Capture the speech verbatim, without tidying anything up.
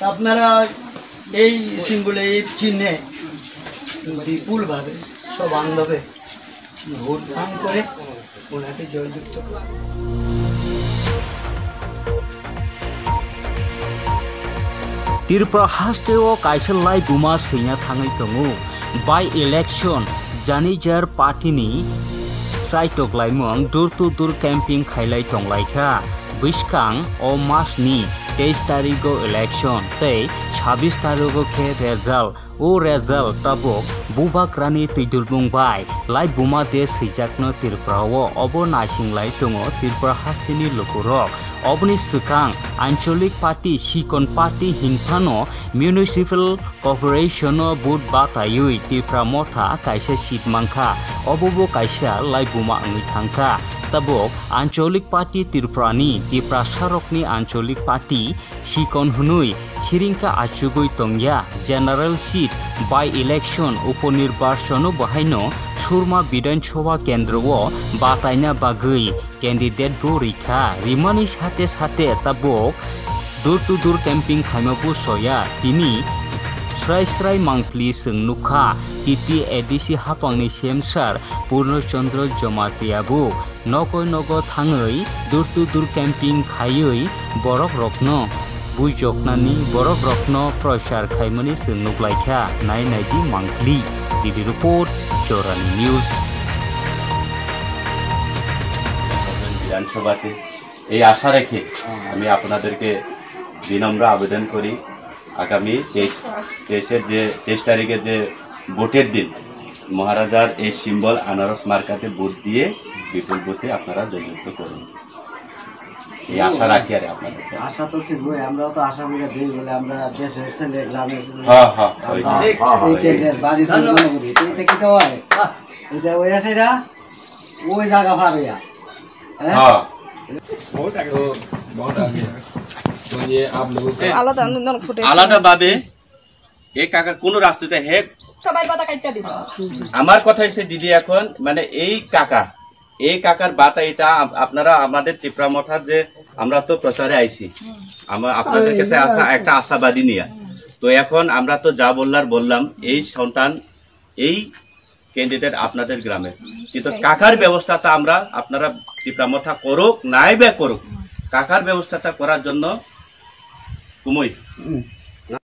আপনারা এই সিম্বলে, এই চিহ্নে বিপুলভাবে, সমানভাবে ভোট দান করে ওনাকে জয়যুক্ত করুন। Tripura hasteo kaisa laibuma swina thangwi tongo. By election, janijar party ni saitok laimung door to door camping khailai tonglaikha. Bwskang o mas ni teis tarigo election tei sabis tarigo khe result. O result tabuk bubagrani twidulmung bai laibuma de swijakno Tripura o obo naisinglai tongo Tripura hasteni lukurok. Oboni swkang ancholic party, sikon party hinphano municipal corporation o vote bataiwi Tipra Motha kaisa seat mankha, obobo kaisa laibuma wngwi thangkha. Tabuk ancholic party Tripurani, Tiprasarokni ancholic party sikon hwnwi siringkha achugwi tongya. General seat by election uponirbachono bahaino Surma Bidhan Sabha kendro o bataina bagwi candidate bo rikha. Rimani sate sate tabuk door to door camping khaima bo soya. Tini srai srai mangpli chwng nukha, T T A D C hapangni C M sir Purno Chandra Jamatia bo nogo nogo thangwi door to door camping khaiwi borok rokno bujoknani, borok rokno prochar khaimani chwng nuklaikha. Nai naidi mangpli. Video report, Jorani News. বিধানসভাতে এই আশা রেখে আমি আপনাদেরকে বিনম্র আবেদন করি, আগামী তেইশ, তেইশের যে, তেইশ তারিখের যে ভোটের দিন মহারাজার এই সিম্বল আনারস মার্কাতে ভোট দিয়ে বিপুল ভোটে আপনারা জয়যুক্ত করুন, এই আশা রাখি আর আপনাদের কাছে। আশা তো ঠিক হয়, আমরাও তো আশা করে দেই বলে আমরা দেশের ছেলে, গ্রামের ছেলে। হ্যাঁ, হ্যাঁ, ওই আমরা যে। এই কেন্দ্রের বাড়ি ছেলে মনে করি। তো এটা কি তো হয়? এটা ওই আছে এরা? ওই জায়গা পার হইয়া। হ্যাঁ? হ্যাঁ। তো, তো ये आप लोगों को আলাদা, অন্য, অন্য ফুটে। আলাদাভাবে এই কাকা কোনো রাজনীতি হে সবাই পাতা কাটতে দিব। আমার কথা হচ্ছে দিদি, এখন মানে এই কাকা, এই কাকার বাতা এটা আপ-, আপনারা আমাদের তিপ্রা মথার যে আমরা তো প্রচারে আইছি, আমরা আপনাদের কাছে আশা, একটা আশাবাদী নিয়ে। তো এখন আমরা তো যা বললার বললাম, এই সন্তান, এই ক্যান্ডিডেট আপনাদের গ্রামে, কিন্তু কাকার ব্যবস্থাটা আমরা, আপনারা তিপ্রা মথা করুক নাই বা করুক, কাকার ব্যবস্থাটা করার জন্য কুমই